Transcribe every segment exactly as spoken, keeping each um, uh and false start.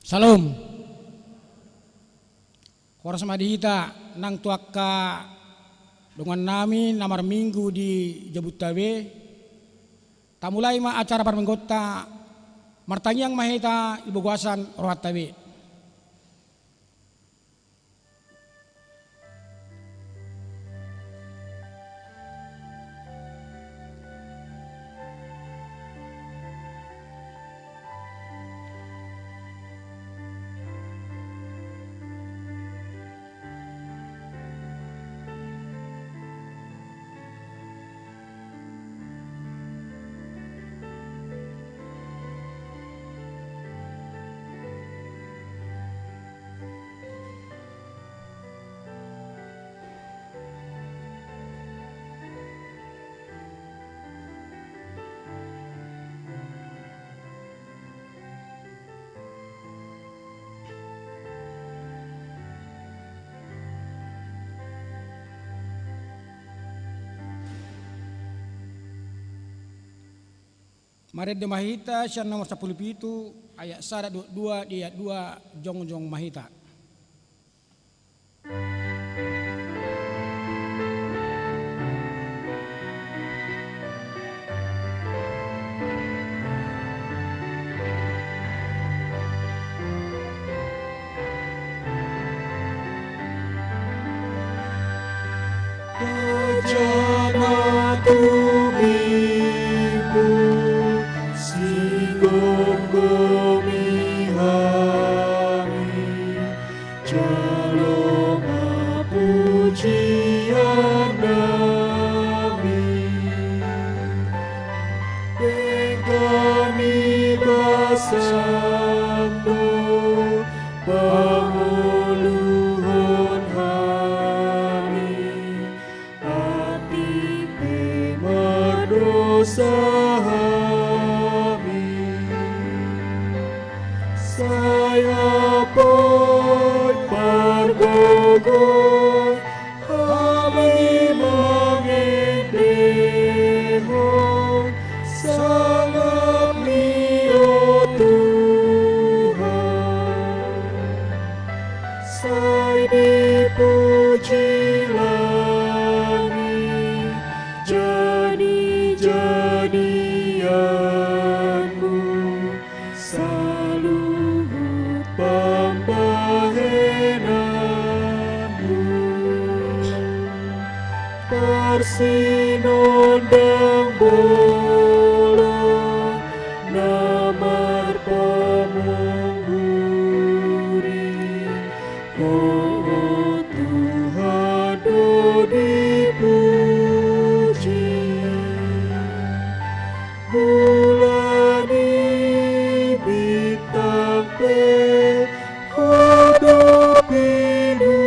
Syalom. Horas ma di hita nang tu angka dongannami na marminggu di jabunta be. Tamulai ma acara parmingguonta, martangiang ma hita di bagasan rohanta be. Marende ma hita sian nomor sampulu pitu, ayat sada dohot dua, di ayat dua jongjong ma hita. Raja na tumimbo, sigomgomi hami, jalo ma pujian nami. Denggan ni basam do pangoluhon hami, atik pe mardosa hami. Sai apoy pargogoi hami mangendehon sangapmi, o Tuhan. Sai dipuji langit jadi-jadianmu, saluhut pambahenanmu. Parsinondang bolon na marpamungguri, o Tuhan, do dipuji. Bulan i, bintang pe, Ho do pinujina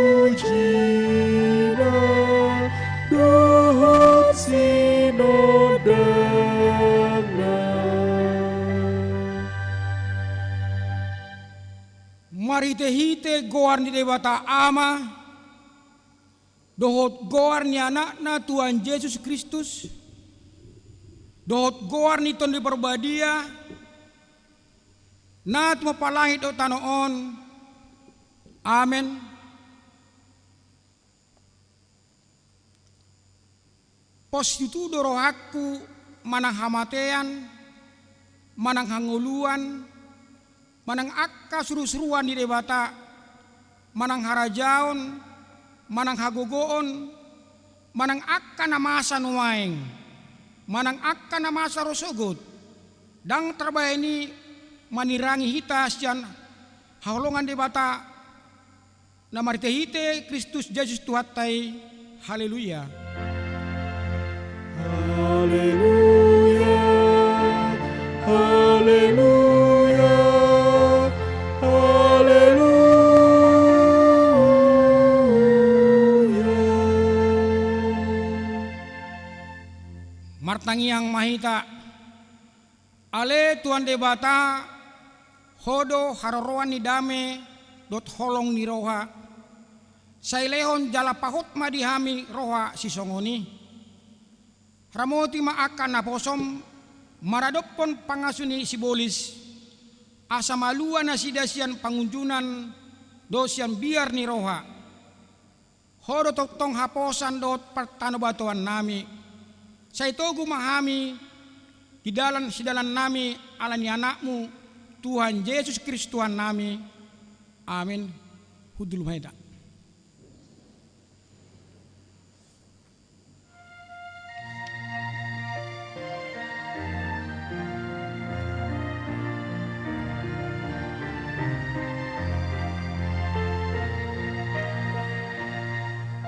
dohot sinondangna. Marhite-hite goar ni Debata Ama, dohot goar ni Anakna Tuhan Jesus Kristus, dohot goar ni Tondi Parbadia, na tumompa langit dohot tano on. Amen. Pos tutu do rohangku manang hamatean, manang hangoluan, manang angka surusuruan ni Debata, manang harajaon, manang hagogoon, manang angka na masa nuaeng, manang angka na masa ro sogot, ndang tarbahen i manirangi hita sian haholongan Debata na marhite-hite Kristus Jesus Tuhanta i. Haleluya. Haleluya, haleluya, haleluya. Martangiang ma hita. Ale Tuhan Debata, Ho do haroroan ni dame dohot holong ni roha. Sai lehon jala pahot ma di hami roha sisongon i. Ramoti ma angka naposom maradophon pangasu ni sibolis. asa malua nasida sian pangunjunan dohot sian biar ni roha. Ho do tongtong haposan dohot partanobatoannami. Sai togu ma hami di dalan sidalannami ala ni Anakmu, Tuhan Jesus Kristus Tuhannami. Amin. Hundul ma hita.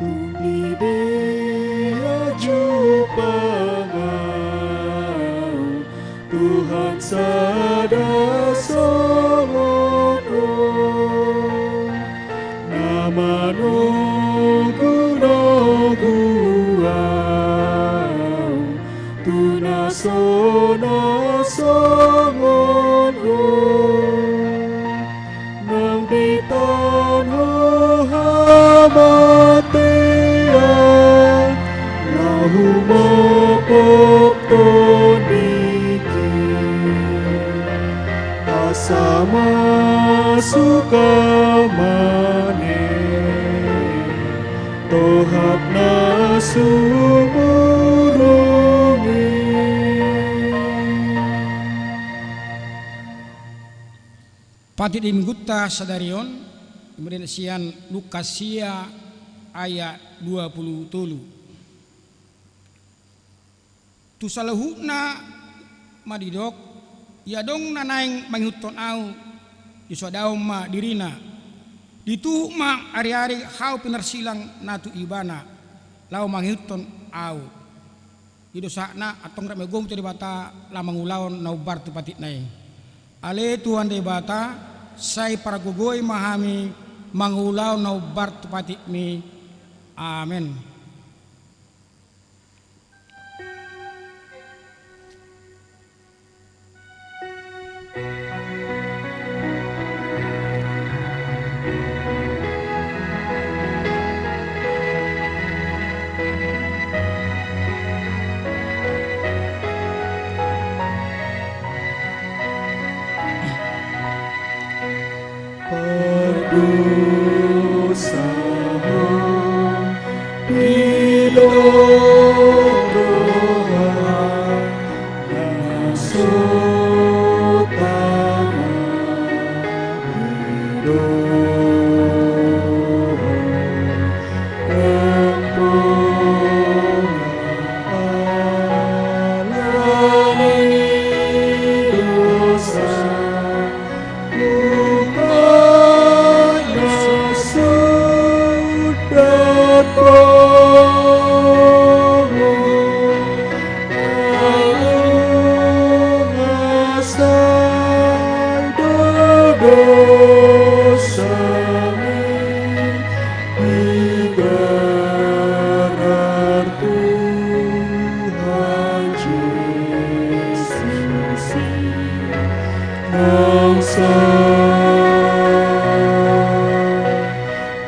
Tung didia jumpang ahu Tuhan sada songon Ho, na manogu-nogu ahu tu na so na songon Ho. Nang ditaon Ho hamatean, laho mopop tondingki, asa masuk Ho ma ne tohap na sumurung i. Patik di Minggunta sadari on, ima sian Lukas sia ayat dua pulu tolu. Tu saluhutna ma didok, ia adong na naeng mangihuthon ahu, disoadahon ma dirina. Dituhuk ma ariari hau pinarsilang na tu ibana, laho mangihuthon ahu. I do sahatna, antong rap ma gogo tu Debata laho mangulahon na umbar tu patikna i. Ale Tuhan Debata, sai pargogoi ma hami mangulahon na umbar tu patikmi. Amen. Pardosa ho di roha na so tama di roha. Ala ni dosa umat na sundat Ho, adong asal do dosami digarar Tuhan Jesus i. Naung sa,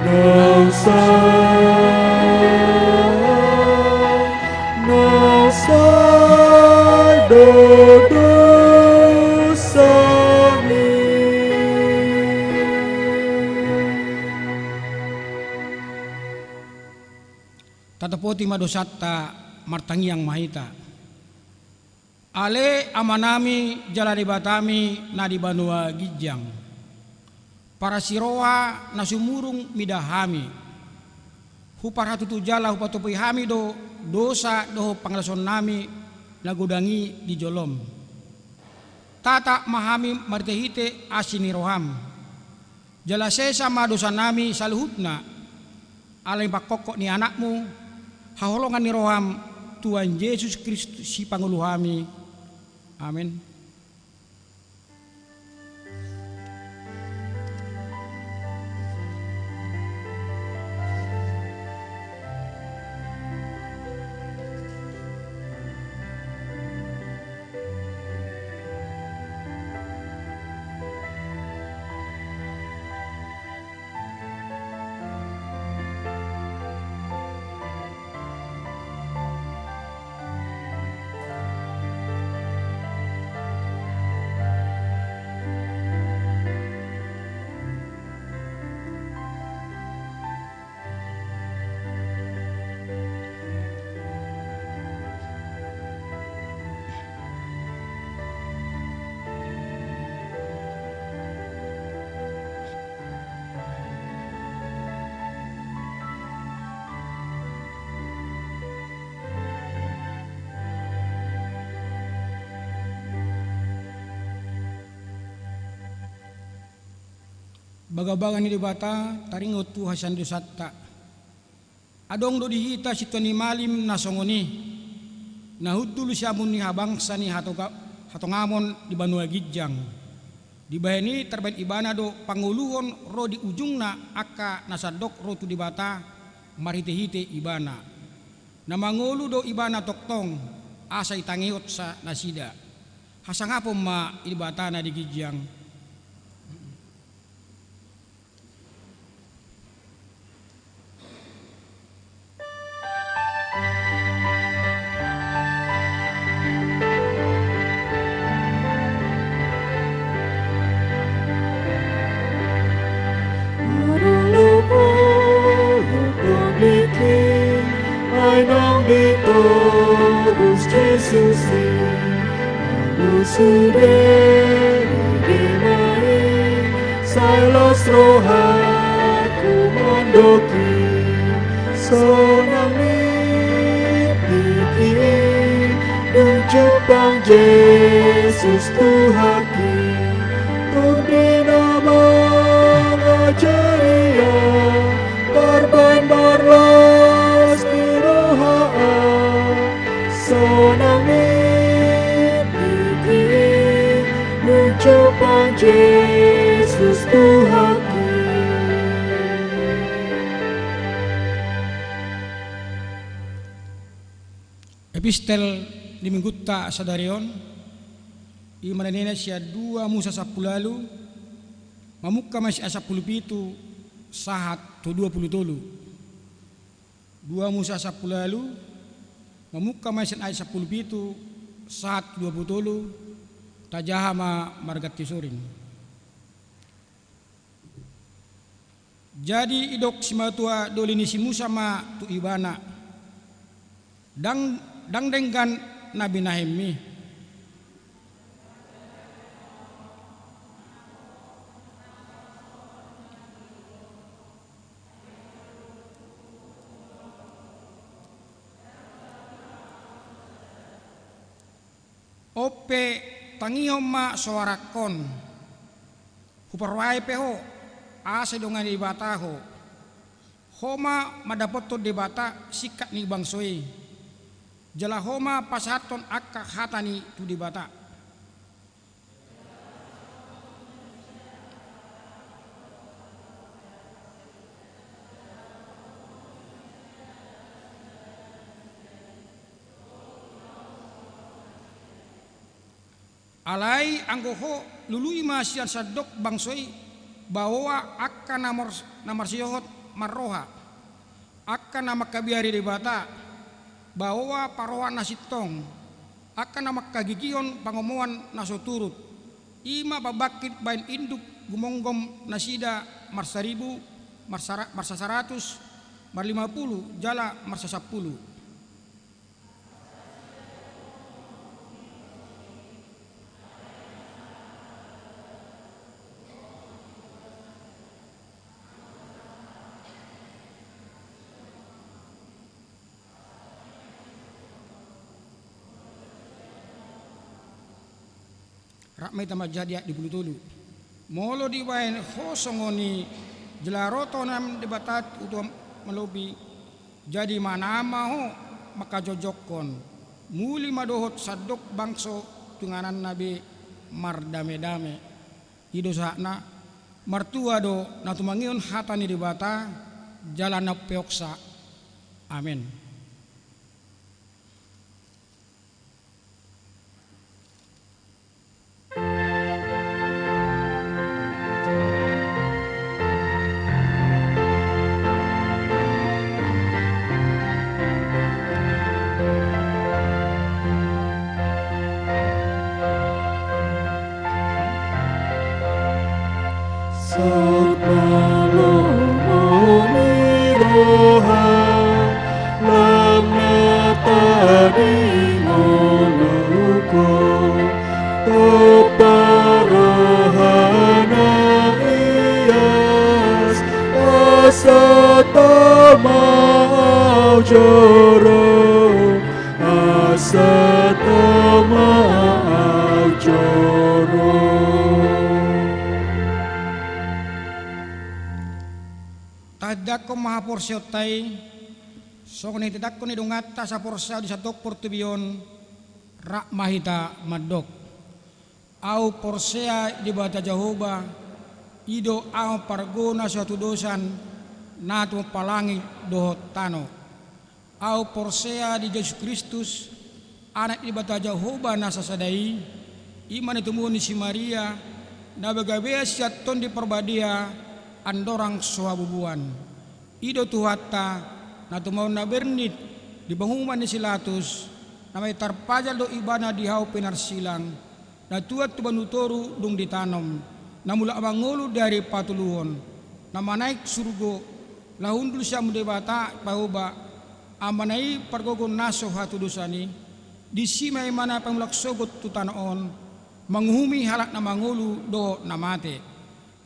naung sa, naung sa do dosami. Tatopoti ma dosanta, martangiang ma hita. Ale Amanami jala Debatami na di banua ginjang, parasiroha na sumurung mida hami. Huparhatutu jala hupatopoti hami do dosa dohot pangalesonnami na godang i di jolom. Tatap ma hami marhitehite asi ni roham. Jala sesa ma dosanami saluhutna, ala ni pangkophop ni Anakmu, haholongan ni roham, Tuhan Jesus Kristus Sipangolu hami. Amen. Bagabaga ni Debata taringot tu hasesaan dosanta. Adong do di hita sintua ni malim na songon i, na hundul siamun ni habangsa ni hatoga-, hatongamon di banua ginjang. Dibahen i tarbahen ibana do pangoluhon ro di ujungna angka na sandok ro tu Debata marhitehite ibana. Na mangolu do ibana tongtong, asa itangihonsa nasida. Hasangapon ma Debata na di ginjang. Ai naung ditobus Jesus i, ahu sude, i dema i, sai los rohaku mandok i, sonang ni titi i, dung jumpang Jesus Tuhanki, tondi na mangajari ahu, tarbahen marlas ni roha ahu, sonang ni titi i, dung jumpang Jesus Tuhanki. Epistel di minggunta sadari on, i ma na nina sian dua Musa sampulu ualu, mamungka ma sian sampulu pitu sahat tu dua pulu tolu. Dua Musa sampulu ualu, mamungka ma sian ayat sampulu pitu sahat tu dua pulu tolu, tajaha ma marganti suring. Jadi didok simatua doli ni si Musa ma tu ibana, ndang, ndang denggan na binahenmi. On pe tangihon ma soarangkon, huparrohai pe ho, asa didongani Debata ho. Ho ma mandapothon Debata singkat ni bangso i, jala ho ma pasahathon angka hatani tu Debata. Alai anggo ho, lului ma sian sandok bangso i, baoa angka na mars-, na marsihohot marroha, angka na mangkabiari Debata, baoa parroha na sintong, angka na mangkagigihon pangomoan na so turut, i ma pambangkit bahen induk gumomgom nasida marsaribu, marsara-, marsasaratus, marlimapulu, jala marsasampulu. Rap ma hita manjaha di ayat dua pulu tolu. Molo dibahen ho songon i, jala ro tohonanna Debata tu tua malobi, jadi manang ma ho mangkajongjonghon, muli ma dohot sandok bangso tu ingananna be mardamedame. I do sahatna. Martua do na tumangihon hata ni Debata jala na umpeopsa. Amen. Sahat ma lomo ni roha, lam na tading ngolungkon, tompa roha na ias, asa tama au joro, asa tama au joro. ma haporseaonta i, songon na hitaidangkon ni donganta saporseaon di sandok portibi on, rap ma hita mandok. Ahu porsea di Debata Jahowa, i do ahu pargogona so hatudosan, na tumompa langit dohot tano. Ahu porsea di Jesus Kristus, Anak ni Debata Jahowa na sasada i, i ma na tumubuan ni si Maria, na bagabean sian Tondi Parbadia, andorang so habubuan. I do Tuhanta, na tumamaon na bernit di panguhuman ni si Latus, na mamintor pajal do ibana di hau pinarsilang, na tuat tu banua toru dung ditanom, na mulak mangolu di ari patoluhon, na manaek surgo, laho hundul sian Debata Jahowa, Amana i pargogona so hatudosan i, disi ma ibana pamulak sogot tu tano on, manguhumi halak na mangolu dohot na mate.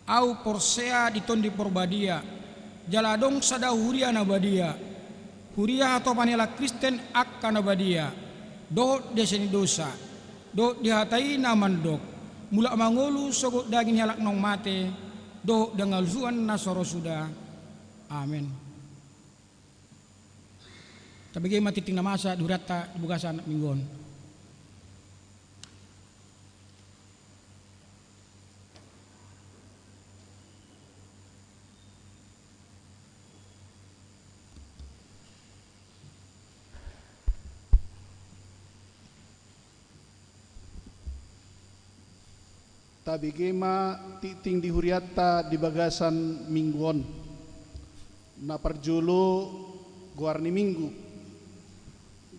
Ahu porsea di Tondi Parbadia, jala adong sada huria na badia, huria hatopan ni halak Kristen angka na badia, dohot di hasea ni dosa, dohot di hata i na mandok, mulak mangolu sogot daging ni halak naung mate, dohot di hangoluan na so ro suda. Amen. Tabege ma tingting na masa di hurianta di bagasan minggu on. Tabege ma tingting di hurianta di bagasan minggu on. Na parjolo, goar ni minggu.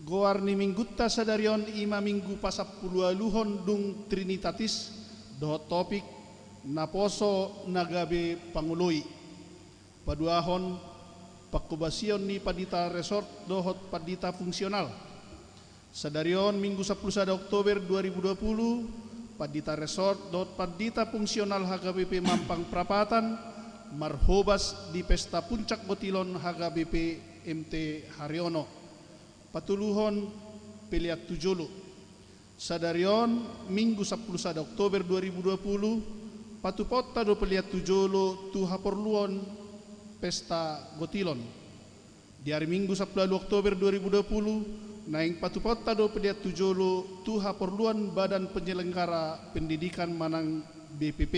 Goar ni minggunta sadari on i ma minggu pasampuluualuhon dung Trinitatis, dohot topik, naposo na gabe pangoloi. Paduahon, panghobasion ni pandita resort dohot pandita fungsional. Sadari on, Minggu sampulu sada Oktober dua ribu dua puluh, pandita resort dohot pandita fungsional H K B P Mampang Prapatan, marhobas di pesta puncak gotilon H K B P M T Haryono. Patoluhon, pelean tu jolo. Sadari on, Minggu sampulu sada Oktober dua ribu dua puluh, patupaonta do pelean tu jolo tu haporluan pesta gotilon. Di ari Minggu sampulu ualu Oktober dua ribu dua puluh, naeng patupaonta do pelean tu jolo tu haporluan Badan Penyelenggara Pendidikan manang B P P.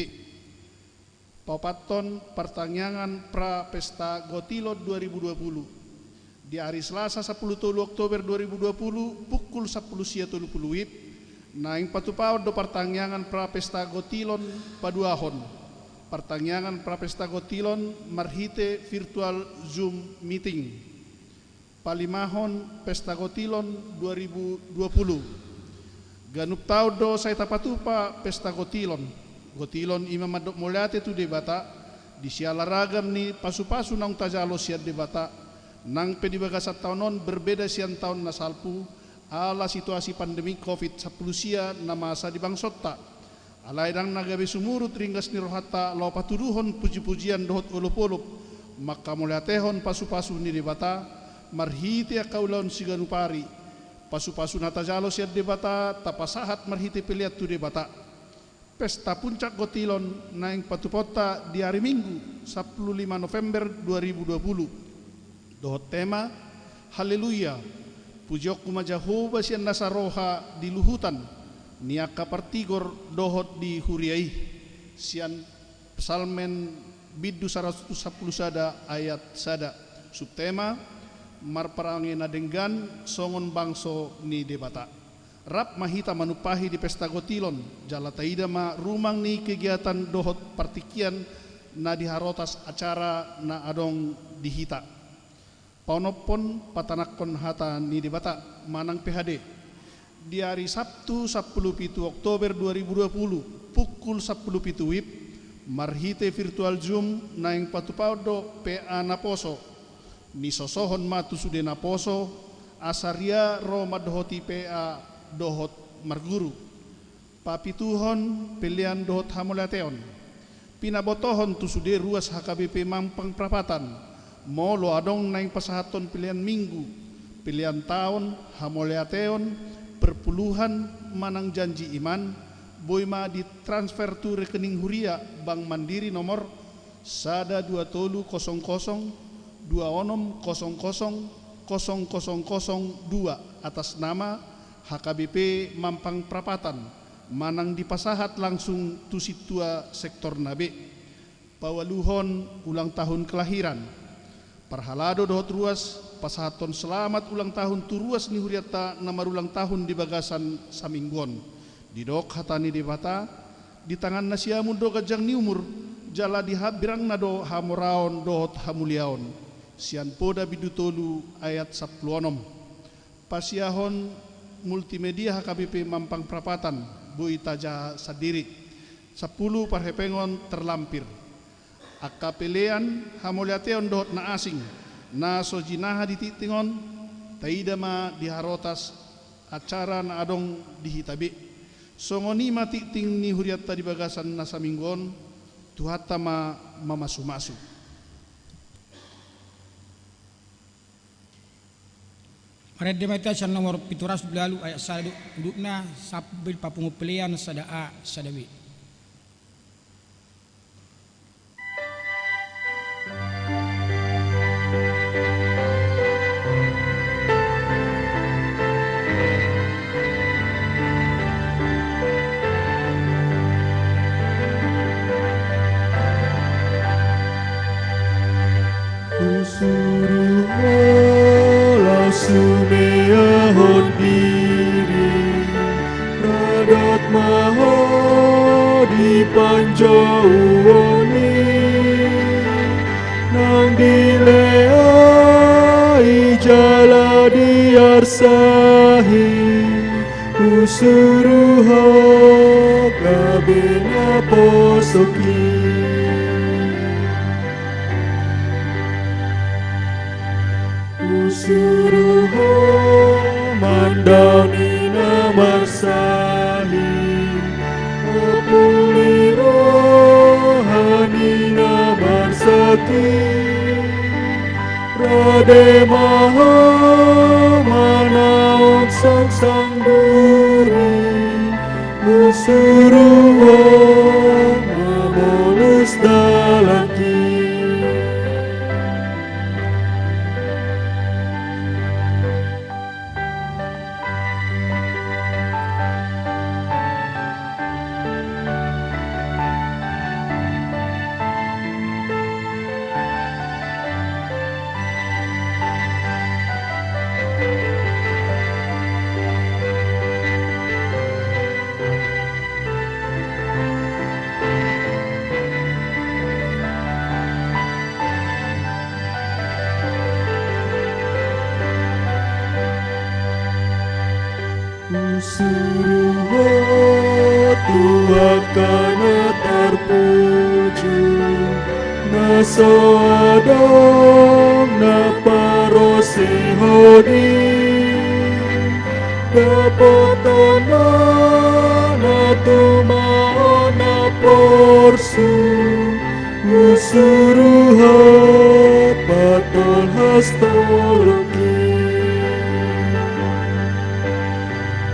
Paopathon, partangiangan pra pesta gotilon dua ribu dua puluh. Di ari Selasa sampulu tolu Oktober dua ribu dua puluh, pukul sampulu sia tolu puluh WIB, naeng patupaon do partangiangan pra pesta gotilon. Paduahon, partangiangan pra pesta gotilon marhite virtual Zoom meeting. Palimahon, pesta gotilon dua ribu dua puluh. Ganup taon do sai tapatupa pesta gotilon. Gotilon i ma mandok mauliate tu Debata, di siala ragam ni pasupasu naung tajalo sian Debata, nang pe di bagasan taon on berbeda sian taon na salpu, ala situasi pandemi covid sampulu sia na masa di bangsonta. Alai ndang na gabe sumurut ringgas ni rohanta laho patuduhon pujipujian dohot olopolop, manghamauliatehon pasupasu ni Debata, marhite angka ulaon siganup ari. Pasupasu na tajalo sian Debata tapasahat marhite pelean tu Debata. Pesta puncak gotilon naeng patupaonta di ari Minggu, sampulu lima November dua ribu dua puluh. Dohot tema, Haleluya, pujionku ma Jahowa sian nasa roha di luhutan ni angka partigor dohot di huria i, sian Psalmen bindu saratus sampulu sada ayat sada. Subtema, marparange na denggan songon bangso ni Debata. Rap ma hita manumpahi di pesta gotilon, jala taida ma rumang ni kegiatan dohot partingkian na di harotas acara na adong di hita. Paonomhon, patanakhon hata ni Debata manang P H D. Di ari Sabtu sampulu pitu Oktober dua ribu dua puluh, pukul sampulu pitu WIB, marhite virtual Zoom naeng patupaon do P A naposo. Nisosohon ma tu sude naposo, asa ria ro mandohoti P A dohot marguru. Papituhon, pelean dohot hamauliateon. Pinabotohon tu sude ruas H K B P Mampang Prapatan, molo adong naeng pasahathon pelean Minggu, pelean taon, hamauliateon, perpuluhan, manang janji iman, boi ma ditransfer tu rekening huria Bank Mandiri nomor sada dua tolu kosong kosong dua onom kosong kosong kosong kosong kosong dua, atas nama H K B P Mampang Prapatan, manang dipasahat langsung tu sintua sektorna be. Paualuhon ulang tahun kelahiran. Parhalado dohot ruas, pasahathon selamat ulang tahun tu ruas ni hurianta na marulang tahun di bagasan saminggu on. Didok hata ni Debata, di tangan na siamun do ganjang ni umur, jala di ha-, birangna do hamoraon dohot hamuliaon. Sian Poda bindu tolu ayat sampulu onom. Pasiahon multimedia H K B P Mampang Prapatan, boi tajaha sandiri. Sampulu parhepengon terlampir. Angka pelean, hamauliateon dohot na asing, na so jinaha di tingting on, taida ma di harotas acara na adong di hita be. Songon i ma tingting ni hurianta di bagasan na saminggu on, Tuhanta ma mamasumasu. Marende ma hita sian nomor pitu ratus dua pulu ualu ayat sada do-, dudukna, sambil papungu pelean sada A, sada B. Husuru ho laos sumeahon diri, rade ma ho di panjouon i, nang dilehon jala diarsahi, husuru ho gabe naposok i. Husuru ho mandaoni na marsahi, mapuli roha ni na marsatui, rade ma ho manaon sangsang duri, husuru ho mamolus dalan i. Husuru ho tu angka na tarpujur, na so adong na parosehon i, dapotan na tumaon na porsuk, husuru ho patolhas torop i.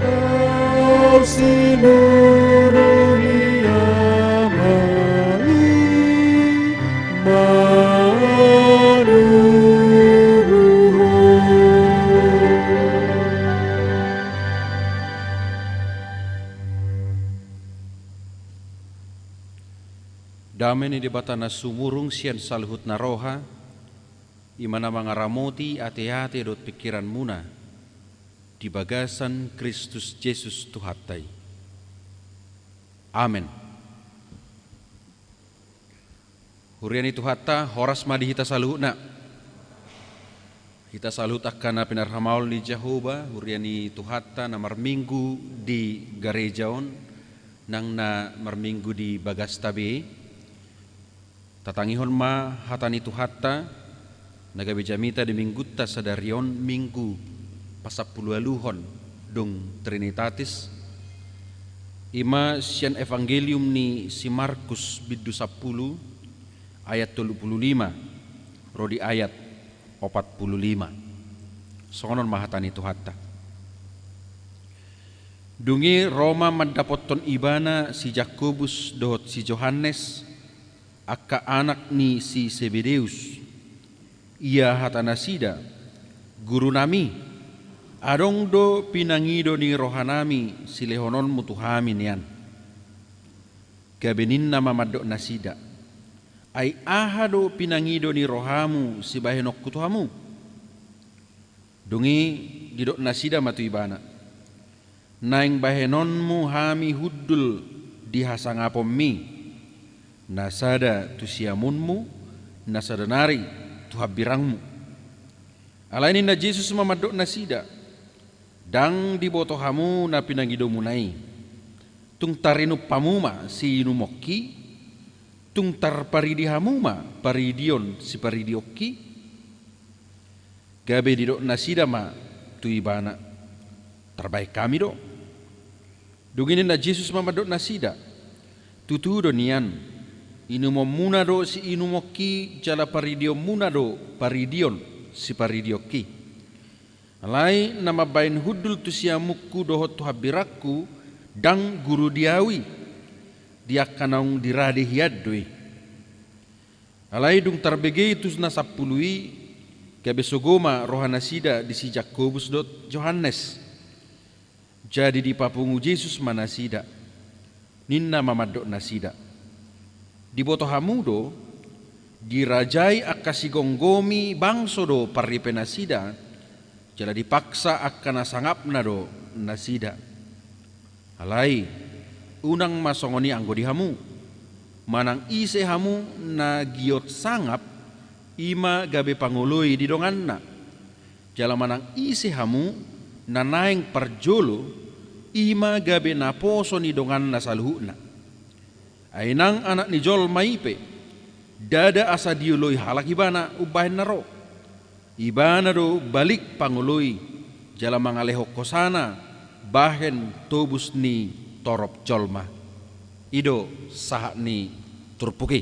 Au sinuru ni Ama i manuru ho. Dame ni Debata na sumurung sian saluhutna roha, i ma na mangaramoti ateate dohot pingkiranmuna di bagasan Kristus Jesus Tuhanta i. Amen. Huria ni Tuhanta, horas ma di hita saluhutna. Hita saluhut angka na pinarhamaol ni Jahowa, huria ni Tuhanta na marminggu di gareja on, nang na marminggu di bagasta be. Tatangihon ma hata ni Tuhanta, na gabe jamita di minggunta sadari on, Minggu pasampuluualuhon dung Trinitatis, i ma sian Evangelium ni si Markus bindu sampulu ayat tolu pulu lima ro di ayat opat pulu lima. Songon on ma hata ni Tuhanta. Dung i ro ma mandapothon Ibana si Jakobus dohot si Johannes, angka anak ni si Sebedeus, Ia hata nasida: Gurunami, adong do pinangido ni rohanami silehononmu tu hami nian. Gabe ninna ma mandok nasida: Ai aha do pinangido ni rohamu sibahenonku tu hamu? Dung i didok nasida ma tu ibana: Naeng bahenonmu hami hundul di hasangaponmi, na sada tu siamunmu, na sada nari tu hambirangmu. Alai ninna Jesus ma mandok nasida: Ndang diboto hamu na pinangidomuna i. Tung tarinum hamu ma siinumonki? Tung tarparidi hamu ma paridion siparidionki? Gabe didok nasida ma tu ibana: Tarbahen hami do. Dung i ninna Jesus ma mandok nasida: Tutu do nian, inumonmuna do siinumonki jala paridionmuna do paridion siparidionki. Alai na mambahen hundul tu siamunku dohot tu hambirangku, ndang guru di ahu i, di angka naung dirade hian do i. Alai dung tarbege i tu na sampulu i, gabe sogo ma rohanasida di si Jakobus dohot Johannes. Jadi dipapungu Jesus ma nasida. Ninna ma mandok nasida: Diboto hamu do, dirajai angka sigomgomi bangso do parripenasida, jala dipaksa angka na sangapna do nasida. Alai unang ma songon i anggo di hamu. Manang ise hamu na giot sangap, i ma gabe pangoloi di donganna. Jala manang ise hamu na naeng parjolo, i ma gabe naposo ni donganna saluhutna. Ai nang Anak ni jolma i pe, ndada asa dioloi halak ibana umbahen na ro. Ibana do balik pangoloi, jala mangalehon hosana bahen tobus ni torop jolma. I do sahat ni turpuk i.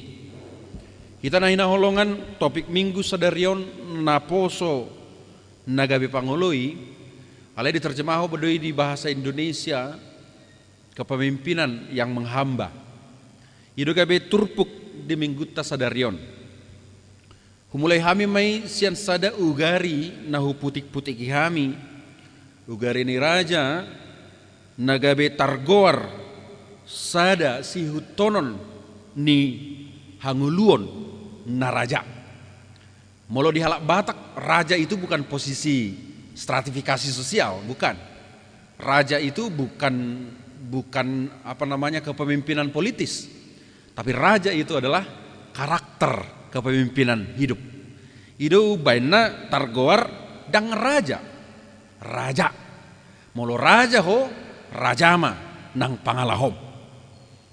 Hita na hinaholongan, topik Minggu sadari on naposo na gabe pangoloi, alai diterjemahon do i di bahasa Indonesia, kepemimpinan yang menghamba. I do gabe turpuk di Minggunta sadari on. Humulai hami ma i sian sada ugari na huputikputiki hami, ugari ni raja, na gabe targoar sada sihuthononna ni hangoluon na raja. Molo di halak Batak, raja itu bukan posisi stratifikasi sosial, bukan. Raja itu bukan, bukan apa namanya, kepemimpinan politis. Tapi raja itu adalah karakter kepemimpinan hidup. I do umbahen na targoar ndang raja. Raja. Molo raja ho, raja ma nang pangalahom.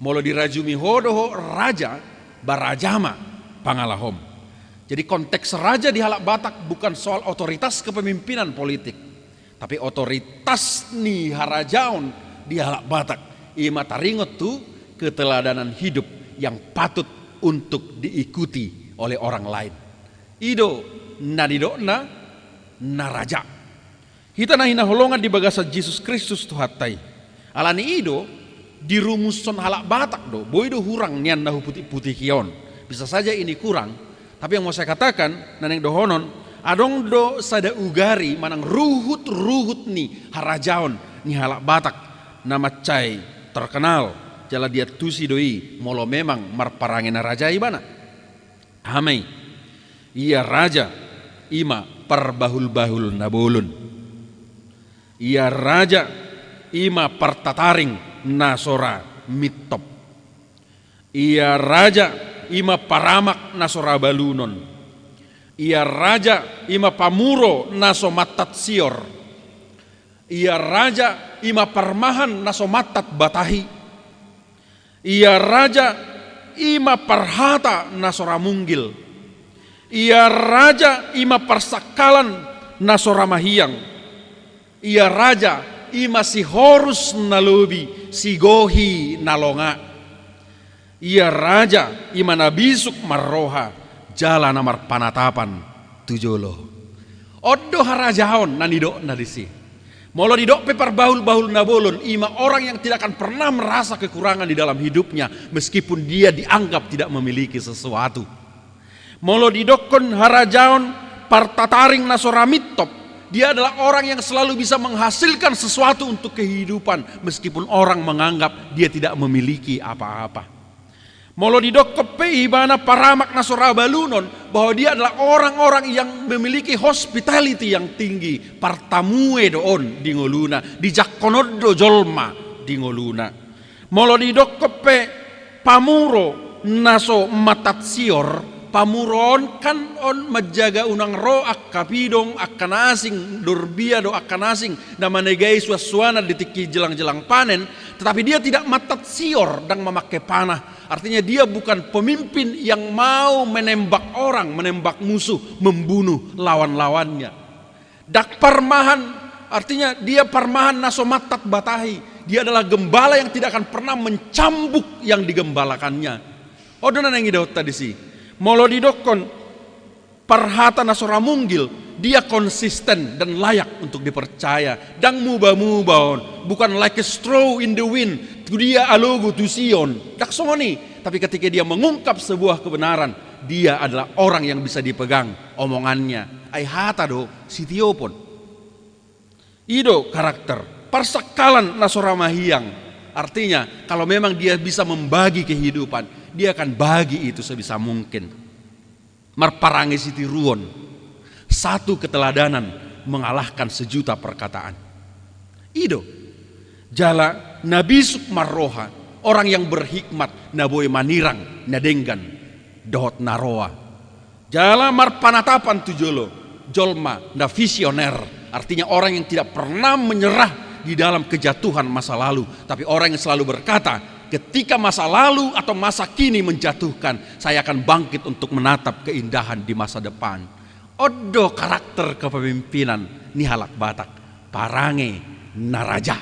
Molo dirajumi ho do ho raja, ba raja ma pangalahom. Jadi konteks raja di halak Batak bukan soal otoritas kepemimpinan politik, tapi otoritas ni harajaon di halak Batak. I ma taringot tu keteladanan hidup yang patut untuk diikuti oleh orang lain. I do na nidokna na raja. Hita na hinaholongan di bagasan Jesus Kristus Tuhanta i. Alani i do, dirumushon halak Batak do, boi do hurang nian na huputikputiki on. Bisa saja ini kurang, tapi yang mau saya katakan, na naeng dohonon, adong do sada ugari manang ruhutruhut ni harajaon ni halak Batak, na mansai terkenal, jala diantusi do i, molo memang marparange na raja ibana. Aha ma i? Ia raja, i ma parbahulbahul na bolon. Ia raja, i ma partataring na so ra mintop. Ia raja, i ma paramak na so ra balunon. Ia raja, i ma pamuro na so mantat sior. Ia raja, i ma parmahan na so mantat batahi. Ia raja, i ma parhata na so ra munggil. Ia raja, i ma parsangkalan na so ra mahiang. Ia raja, i ma sihorus na lobi, sigohi na longa. Ia raja, i ma na bisuk marroha, jala na marpanatapan tu jolo. On do harajaon na nidokna disi. Molo didok pe parbahulbahul na bolon, i ma orang yang tidak akan pernah merasa kekurangan di dalam hidupnya, meskipun dia dianggap tidak memiliki sesuatu. Molo didokkon harajaon partataring na so ra mintop. Dia adalah orang yang selalu bisa menghasilkan sesuatu untuk kehidupan, meskipun orang menganggap dia tidak memiliki apa-apa. Molo didokkon pe ibana paramak na so ra balunon, bahwa dia adalah orang-orang yang memiliki hospitality yang tinggi, partamue do on di ngoluna, dijangkon on do jolma di ngoluna. Molo didokkon pe pamuro na so matat sior, pamuro on kan on manjaga unang ro angka pidong, angka na asing, dorbia do angka na asing, na manegai suan-suanan di tingki jelang-jelang panen, tetapi dia tidak matat sior, ndang mamangke panah. Artinya dia bukan pemimpin yang mau menembak orang, menembak musuh, membunuh lawan-lawannya. Ndang parmahan, artinya dia parmahan na so matat batahi. Dia adalah gembala yang tidak akan pernah mencambuk yang digembalakannya. On do na naeng idaonta disi. Molo didokkon parhata na so ra munggil, dia konsisten dan layak untuk dipercaya. Ndang muba-muba on, bukan like a straw in the wind, tu dia alogo tu si on. Ndang songon i, tapi ketika dia mengungkap sebuah kebenaran, dia adalah orang yang bisa dipegang omongannya. Ai hata do sitiopon. I do karakter. Parsangkalan na so ra mahiang. Artinya, kalau memang dia bisa membagi kehidupan, dia akan bagi itu sebisa mungkin. Marparange sitiruon, satu keteladanan mengalahkan sejuta perkataan. I do. Jala na bisuk marroha, orang yang berhikmat, na boi manirang na denggan dohot na roa. Jala marpanatapan tu jolo, jolma na visioner, artinya orang yang tidak pernah menyerah di dalam kejatuhan masa lalu, tapi orang yang selalu berkata, "Ketika masa lalu atau masa kini menjatuhkan, saya akan bangkit untuk menatap keindahan di masa depan." On do karakter kepemimpinan ni halak Batak, parange na raja.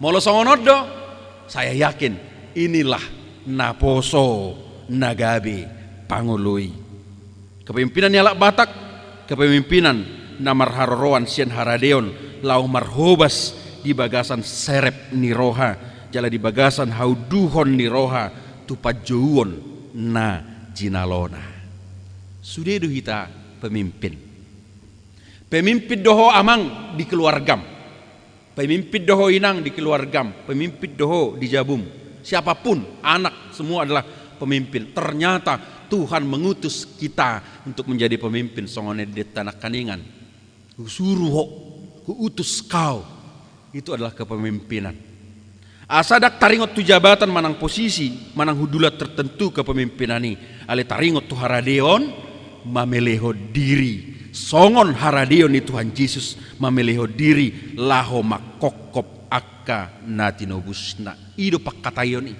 Molo songon on do, saya yakin inilah naposo na gabe pangoloi. Kepemimpinan ni halak Batak, kepemimpinan na marharoroan sian haradeon, laho marhobas di bagasan serep ni roha, jala di bagasan haunduhon ni roha, tu panjouon na jinalona. Sude do hita pemimpin. Pemimpin do ho amang di keluargam. Pemimpin do ho inang di keluargam. Pemimpin do ho di jabum. Siapapun, anak, semua adalah pemimpin. Ternyata Tuhan mengutus kita untuk menjadi pemimpin, songon na didok nangkaningan. Husuru ho, huutus kau. Itu adalah kepemimpinan. Asa ndang taringot tu jabatan manang posisi, manang hundulan tertentu kepemimpinan i. Alai taringot tu haradeon, mamelehon diri. Songon haradeon ni Tuhan Jesus mamelehon diri laho mangkophop angka na tinobusna. I do pangkataion i.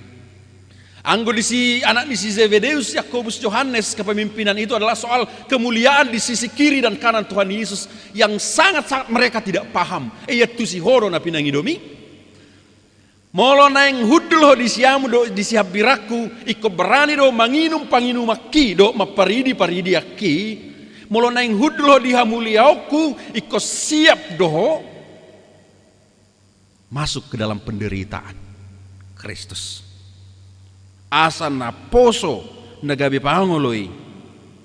Anggo di si anak ni si Zebedeus, Yakobus, Yohanes, kepemimpinan itu adalah soal kemuliaan di sisi kiri dan kanan Tuhan Yesus yang sangat-sangat mereka tidak paham. Ia tusi ho do na pinangidomi. Molo naeng hundul ho di siamun dohot di sihambirangku, ingkon berani do manginum panginumanki dohot mamparidi paridianki. Molo naeng hundul ho di hamuliaonku, ingkon siap do ho masuk ke dalam penderitaan Kristus. Asa naposo na gabe pangoloi,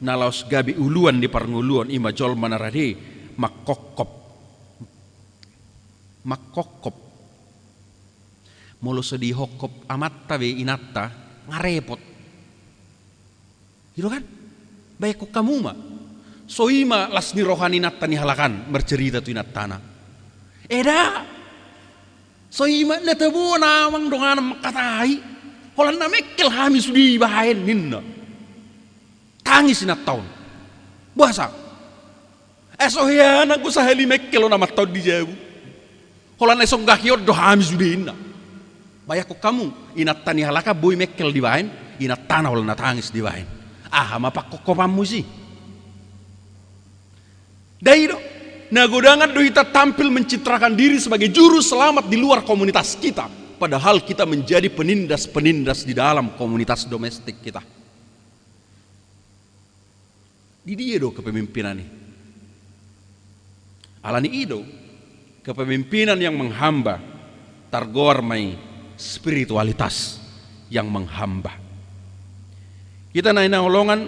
na laos gabe uluan ni parngoluon, i ma jolma na rade mangkophop. Mangkophop. Molo so dihophop amanta be inanta, nga repot. I do kan? Bahenon hamu ma. So i ma las ni roha ni inanta ni halak an marcerita tu inantana. Eda. So i ma na tabo na amang donganan mangkatai. Holan na mengkel hami sude dibahen ninna. Tangis inanta on. Boasa? Eh, so hea nanggo sahali mengkel ho na mantau di jabu. Holan na songgaki on do hami sude inna. Bahenon hamu, inanta ni halak an boi mengkel dibahen, inantana holan na tangis dibahen. Aha ma pangkophopanmu disi? Dai do, na godangan do hita tampil mencitrakan diri sebagai juru selamat di luar komunitas kita, padahal kita menjadi penindas-penindas di dalam komunitas domestik kita. Di dia do kepemimpinan i? Alani i do, kepemimpinan yang menghamba targoar ma i spiritualitas yang menghamba. Hita na hinaholongan,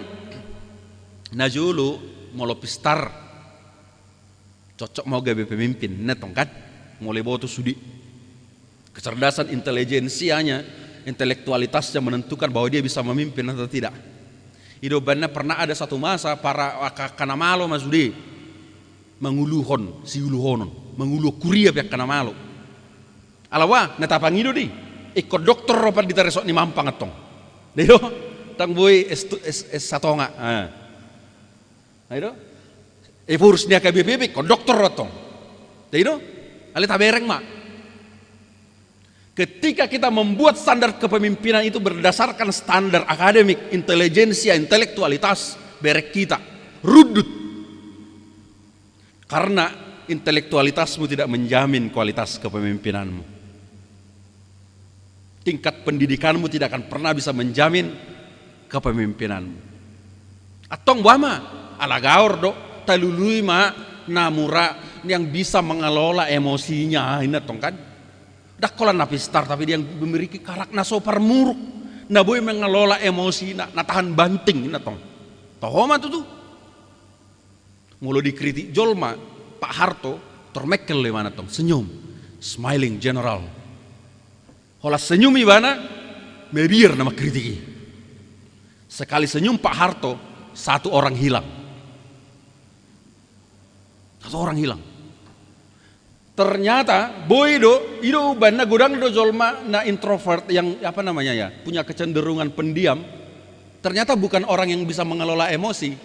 na jolo Molo pistar, cocok ma gabe pemimpin, ninna tong kan? Molo diboto sude. Kecerdasan intelijensianya, intelektualitasnya menentukan bahwa dia bisa memimpin atau tidak. I do umbahen na pernah ada satu masa para angka, angka na malo ma sude manguluhon siuluhonon, manguluhon kuria pe angka na malo. Ala boha, na tapangido do i. Ingkon doktor do pandita resort ni Mampang antong. Dai do, ndang boi S, S, S satonga. Ah. Dai do? Ephorus ni H K B P P ingkon doktor do antong. Dai do? Alai tabereng ma. Ketika kita membuat standar kepemimpinan itu berdasarkan standar akademik, intelijensia, intelektualitas, bereng hita rundut. Karena intelektualitasmu tidak menjamin kualitas kepemimpinanmu. Tingkat pendidikanmu tidak akan pernah bisa menjamin kepemimpinanmu. Antong boha ma, ala gaor do, talului ma na mura, yang bisa mengelola emosinya, ninna tong kan? Ndang holan na pistar, tapi dia yang memiliki karakter na so parmuruk, na boi mengelola emosina, na tahan banting, ninna tong. Toho ma tutu. Molo dikritik jolma, Pak Harto, tor mengkel do ibana tong, senyum, smiling general. Holan senyum ibana, mabiar na mengkritik i. Sekali senyum Pak Harto, satu orang hilang. Satu orang hilang. Ternyata boi do, i do umbahen na godang do jolma na introvert yang apa namanya ya, punya kecenderungan pendiam. Ternyata bukan orang yang bisa mengelola emosi.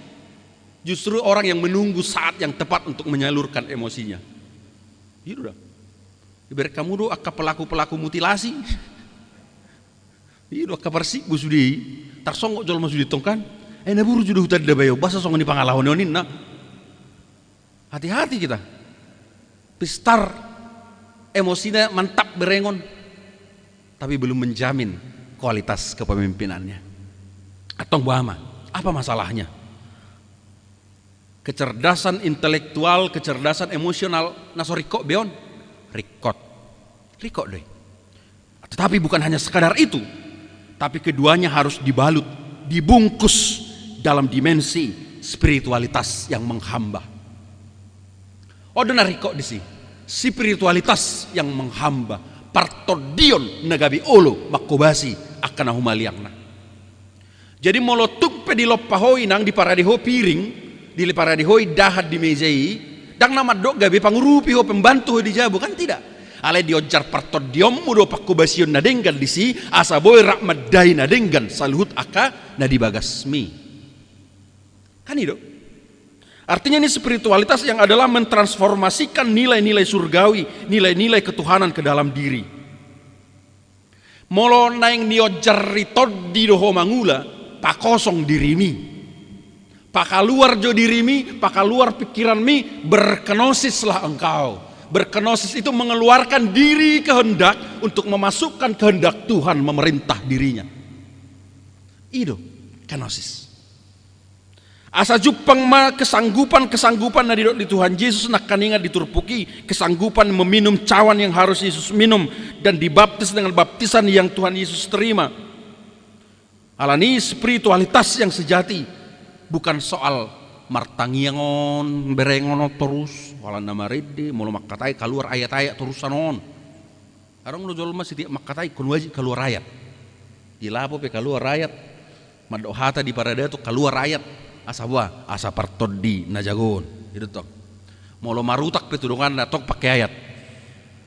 Justru orang yang menunggu saat yang tepat untuk menyalurkan emosinya. I do da. Ibarat hamu do angka pelaku-pelaku mutilasi. I do angka parsiggu sude i. Tarsonggot jolma sude tong kan. Eh, na burju do hutanda bayo, boasa songon i pangalaho ni on, ninna. Hati-hati kita. Pistar, emosina mantap berengon, tapi belum menjamin kualitas kepemimpinannya. Antong boha ma, apa masalahnya? Kecerdasan intelektual, kecerdasan emosional, na so ringkot be on? Ringkot. Ringkot do i. Tetapi bukan hanya sekadar itu, tapi keduanya harus dibalut, dibungkus dalam dimensi spiritualitas yang menghamba. On do na ringkot disi, spiritualitas yang menghamba, partondion na gabe olo manghobasi angka na humaliangna. Jadi molo tung pe dilompa ho inang, diparade ho piring, diparade ho indahan di meja i, ndang na mandok gabe pangurupi ho, pembantu ho di jabu, kan tidak. Alai dionjar partondionmu do panghobasion na denggan disi, asa boi rap mandai na denggan saluhut angka na di bagasmi. Kan i do. Artinya ini spiritualitas yang adalah mentransformasikan nilai-nilai surgawi, nilai-nilai ketuhanan ke dalam diri. Molo naeng nionjar ni tondi do ho mangula, pakosong dirimi. Pakaluar jo dirimi, pakaluar pikiranmi, berkenosislah engkau. Berkenosis itu mengeluarkan diri kehendak untuk memasukkan kehendak Tuhan memerintah dirinya. I do, kenosis. Asa jumpang ma kesanggupan-kesanggupan na didok ni Tuhan Yesus nangkaningan di turpuk i, kesanggupan meminum cawan yang harus Yesus minum dan dibaptis dengan baptisan yang Tuhan Yesus terima. Alani spiritualitas yang sejati bukan soal martangiang on, berengon on torus, holan na marende, molo mangkatai kaluar ayat-ayat torusan on. Adong do jolma setiap mangkatai ingkon wajib kaluar ayat. Di lapo pe kaluar ayat. Mandok hata di paradaton kaluar ayat. Asa boha? Asa partondi na jago on. I do tong. Molo marutak pe tu donganna tong pake ayat.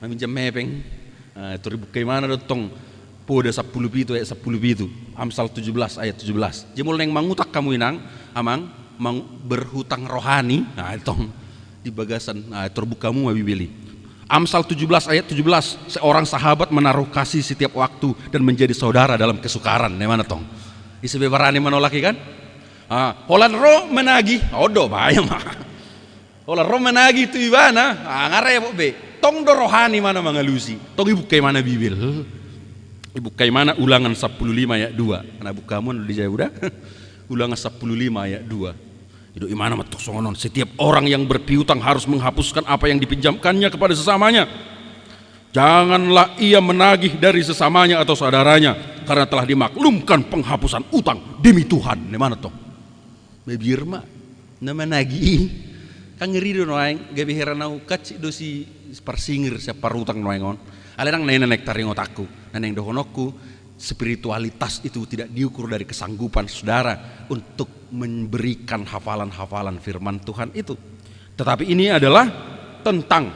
Maminjam hepeng. Ah, tor dibuka ibana do tong Poda sampulu pitu ayat sampulu pitu. Amsal tujuh belas ayat tujuh belas. Jadi molo naeng mangutak hamu inang, amang, mang-, berhutang rohani. Nah, i tong. Di bagasan, nah, tor buka hamu ma Bibel i. Amsal tujuh belas ayat tujuh belas, seorang sahabat menaruh kasih setiap waktu dan menjadi saudara dalam kesukaran. Nah, i ma na tong. Ise be barani manolak i kan? Ah, holan ro menagih, on do, baen ma. Holan ro menagih tu ibana, ah, nga repot be. Tong do rohani ma na mangalusi. Tong dibuka ibana Bibel. Dibuka ibana Ulangan sampulu lima ayat dua. Na buka hamu on di jabu da. Ulangan sampulu lima ayat dua. I do ibana mandok songon on, setiap orang yang berpiutang harus menghapuskan apa yang dipinjamkannya kepada sesamanya. Janganlah ia menagih dari sesamanya atau saudaranya, karena telah dimaklumkan penghapusan utang demi Tuhan. Ninna ibana tong. Mabiar ma. Na managi i. Kan ngeri do nuaeng, gabe heran au, kan sik do si parsingir, sian parutang nuaeng on. Alai ndang na i na naeng taringot aku. Na naeng dohononku, spiritualitas itu tidak diukur dari kesanggupan saudara untuk memberikan hafalan-hafalan firman Tuhan itu. Tetapi ini adalah tentang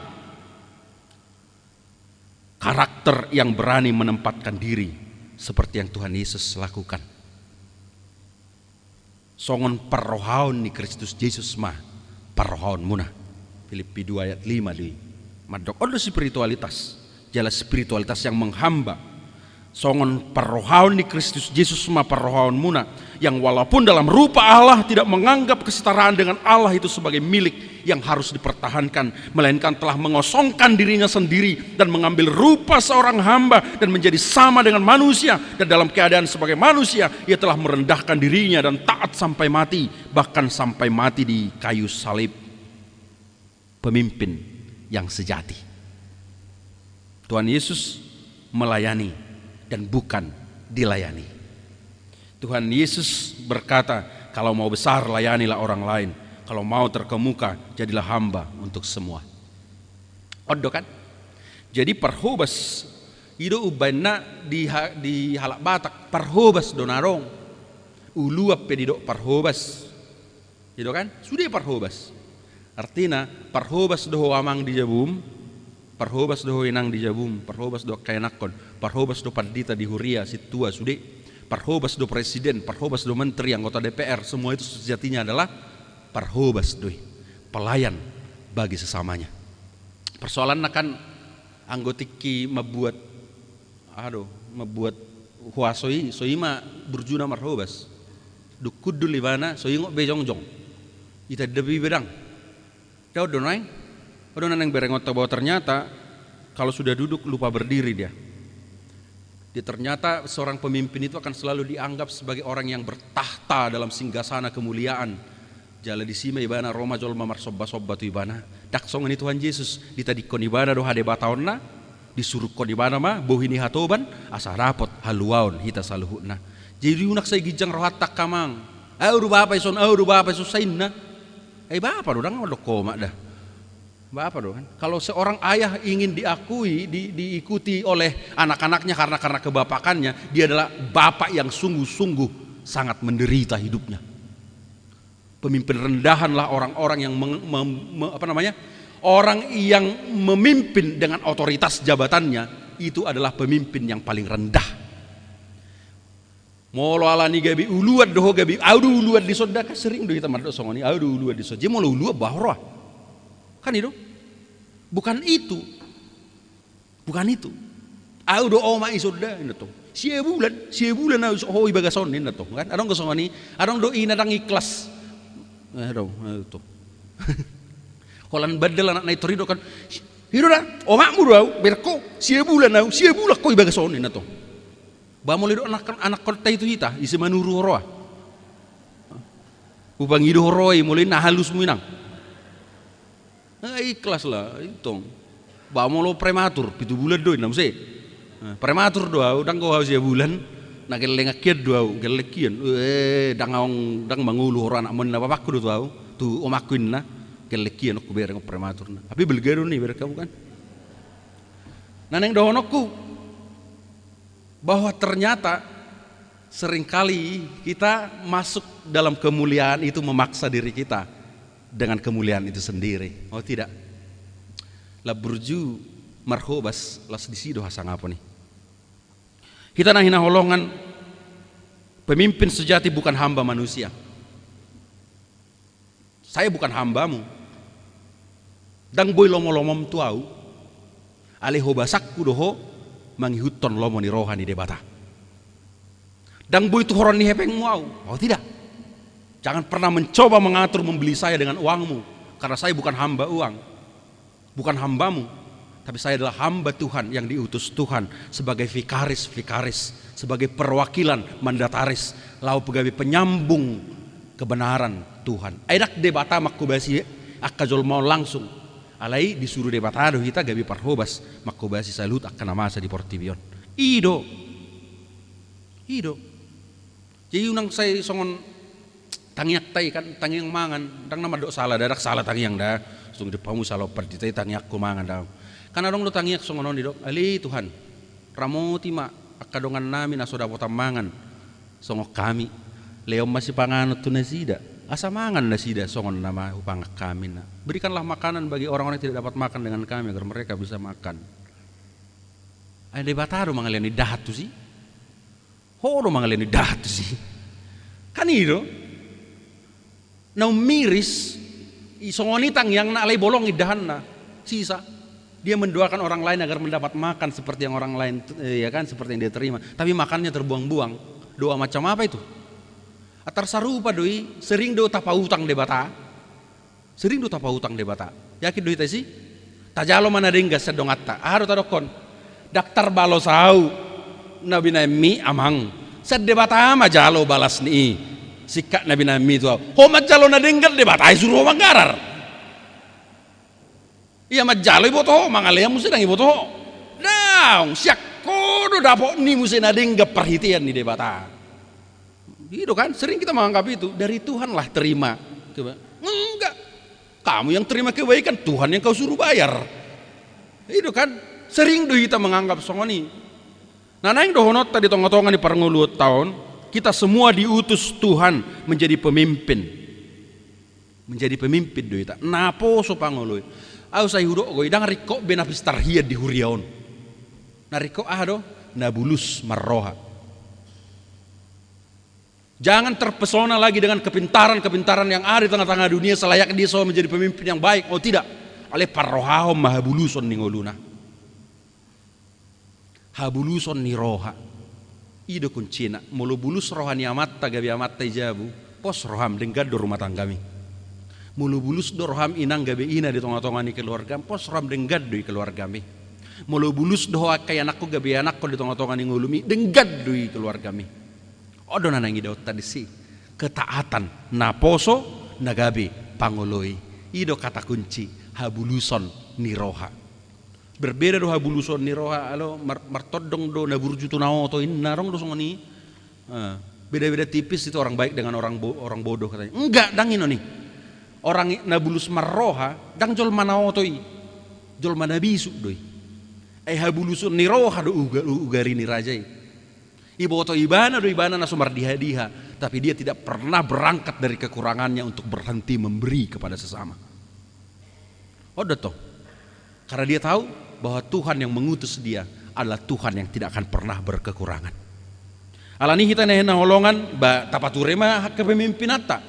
karakter yang berani menempatkan diri seperti yang Tuhan Yesus lakukan. Songon parrohaon ni Kristus Jesus ma parrohaonmuna. Filipi dua ayat lima do i. Mandok on do spiritualitas. Jala spiritualitas yang menghamba. Songon parrohaon ni Kristus Jesus ma parrohaonmuna, yang walaupun dalam rupa Allah tidak menganggap kesetaraan dengan Allah itu sebagai milik yang harus dipertahankan, melainkan telah mengosongkan dirinya sendiri dan mengambil rupa seorang hamba dan menjadi sama dengan manusia, dan dalam keadaan sebagai manusia, ia telah merendahkan dirinya dan taat sampai mati, bahkan sampai mati di kayu salib. Pemimpin yang sejati. Tuhan Yesus melayani dan bukan dilayani. Tuhan Yesus berkata, "Kalau mau besar, layanilah orang lain. Kalau mau terkemuka, jadilah hamba untuk semua." On do kan? Jadi parhobas, i do umbahen na di ha-, di halak Batak, parhobas do na adong. Uluan pe didok parhobas. I do kan? Sude parhobas. Artina, parhobas do ho amang di jabum, parhobas do ho inang di jabum, parhobas do angka ianakkon, parhobas do pandita di huria, sintua sude, parhobas do presiden, parhobas do menteri, anggota D P R, semua itu sejatinya adalah parhobas do i, pelayan bagi sesamanya. Persoalanna kan anggo tingki mambuat, aha do, mambuat huaso i, so i ma burjuna marhobas. Dung hundul ibana, so ingot be jongjong. Itanda be i be ndang. Ndang on do nuaeng. On do na naeng berengonta bahwa ternyata kalau sudah duduk lupa berdiri dia. Dia ternyata seorang pemimpin itu akan selalu dianggap sebagai orang yang bertakhta dalam singgasana kemuliaan. Jala disi ma ibana ro ma jolma marsomba-somba tu ibana. Ndang songon i Tuhan Jesus, ditadingkon ibana do hadebataonna, disuruhkon ibana ma bohi ni hatoban, asa dapot haluaon hita saluhutna. Jadi unang sai ginjang rohanta angka amang. Au do Bapa ison, au do Bapa ison, sainna. Eh, Bapa do, ndang mandok ho ma da. Bapa do kan. Kalau seorang ayah ingin diakui, di-, diikuti oleh anak-anaknya karena, karena kebapakannya, dia adalah bapak yang sungguh-sungguh sangat menderita hidupnya. Pemimpin rendahanlah orang-orang yang meng-, mem-, me-, apa namanya, orang yang memimpin dengan otoritas jabatannya, itu adalah pemimpin yang paling rendah. Molo ala ni gabe uluan do ho, gabe au do uluan dison da, kan sering do hita mandok songon i, au do uluan dison. Jadi molo uluan, bah, roa. Kan i do? Bukan itu. Bukan itu. Au do oma ison da, inna tong. Sia bulan, sia bulan au ho i bagason, inna tong. Kan? Adong do songon i, adong do ina ndang ikhlas. Eh, adong, eh, tong. Holan bandel anakna i tor i do kan. I do da, omakmu do au, berko, sia bulan au, sia bulan ho i bagason, inna tong. Ba molo i do anak, anakkonta i tu hita, ise manuru ho roa? Hupangido ho roa i, molo i na halusmu inang. Eh, ikhlas lah, i tong. Ba molo prematur, pitu bulan do inna muse. Eh, prematur do au, ndang ho au sia bulan, na gelleng angkian do au, gelleng hian. Eh, ndang aong, ndang mangolu ho roa anakmu, inna bapakku do tu au, tu omakku inna, gelleng hian, hubereng prematur na. Tapi balga do ni, bereng hamu kan. Na naeng dohononku, bahwa ternyata seringkali kita masuk dalam kemuliaan itu memaksa diri kita dengan kemuliaan itu sendiri. Oh tidak. Laos burju marhobas, laos disi do hasangapon i. Hita na hinaholongan, pemimpin sejati bukan hamba manusia. Saya bukan hambamu. Ndang boi lomo-lomom tu au. Alai hobasangku do ho mangihuthon lomo ni roha ni Debata. Ndang boi tuhoron ni hepengmu au. Oh tidak. Jangan pernah mencoba mengatur membeli saya dengan uangmu. Karena saya bukan hamba uang. Bukan hambamu, tapi saya adalah hamba Tuhan yang diutus Tuhan sebagai vikaris-vikaris, sebagai perwakilan mandataris, laho gabe penyambung kebenaran Tuhan. Ai ndang Debata manghobasi angka jolma on langsung. Alai disuru Debata do hita gabe parhobas manghobasi saluhut angka na masa di portibi on. I do. I do. Jadi unang sai songon Tangiangta i kan, tangiang mangan, ndang na mandok sala, ndang sala tangiang da. Sung di pamu sala opat di tangiangku mangan da. Kan adong do tangiang songon on didok, ale Tuhan, ramoti ma angka dongannami na so dapotan mangan songon hami. Lehon ma sipanganon tu nasida, asa mangan nasida songon na ma hupangan hami na. Berikanlah makanan bagi orang-orang yang tidak dapat makan dengan kami, agar mereka bisa makan. Ai Debata do mangalehon indahan tusi. Ho do mangalehon indahan tusi. Kan i do. Na ummiris, i songon i tangiangna, alai bolong indahanna. Sisa. Dia mendoakan orang lain agar mendapat makan seperti yang orang lain, eh, ya kan, seperti yang dia terima. Tapi makannya terbuang-buang. Doa macam apa itu? Atar sarupa do i, sering do tapautang Debata. Sering do tapautang Debata. Yakin do hita disi? Tajalo ma na denggan sian donganta. Aha do tadokkon? Ndang tarbalos au na binahenmi, Amang. Sian Debata ma jalo balas ni i. Singkat na binahenmi tu au. Ho manjalo na denggan, Debata i suru ho manggarar. Ia manjalo iboto ho, mangalean muse ndang iboto ho. Daong, sian ho do dapot ni muse na denggan parhitean ni Debata. I do kan, sering kita menganggap itu, dari Tuhanlah terima. Coba. Enggak. Kamu yang terima kebaikan, Tuhan yang kau suruh bayar. I do kan, sering do hita menganggap songon i. Nah, naeng dohononta di tonga-tonga ni parngoluonta on, kita semua diutus Tuhan menjadi pemimpin. Menjadi pemimpin do hita. Naposo pangoloi. Au sai hudok do i, ndang ringkot be na pistar hian di huria on. Na ringkot aha do? Na bulus marroha. Jangan terpesona lagi dengan kepintaran-kepintaran yang ada di tengah-tengah dunia, selayaknya dia selalu menjadi pemimpin yang baik. Oh, tidak. Alai parrohahon ma habuluson ni ngoluna. Habuluson ni roha. I do kuncina. Molo bulus roha ni amanta gabe amanta i jabu, pos roham, denggan do rumah tanggami. Molo bulus do roham inang gabe ina di tonga-tonga ni keluargam, pos roham, denggan do i keluargami. Molo bulus do ho angka ianakkon gabe ianakkon di tonga-tonga ni ngolumi, denggan do i keluargami. On do na naeng idaonta disi. Ketaatan, naposo, na gabe pangoloi. I do kata kunci habuluson ni roha. Berbeda do habuluson ni roha, alo, mar-, martondong do na burju tu na oto, inna adong do songon i. Eh, beda-beda tipis itu orang baik dengan orang bo-, orang bodoh katanya. Enggak, ndang i non i. Orang i-, na bulus marroha, ndang jolma na oto i. Jolma na bisuk do i. Ai habuluson ni roha do uga-, u-, ugari ni raja i. Iboto ibana do ibana na so mardiha-diha, tapi dia tidak pernah berangkat dari kekurangannya untuk berhenti memberi kepada sesama. On do tong. Karena dia tahu bahwa Tuhan yang mengutus dia adalah Tuhan yang tidak akan pernah berkekurangan. Alani hita na hinaholongan, ba, tapature ma kepemimpinanta.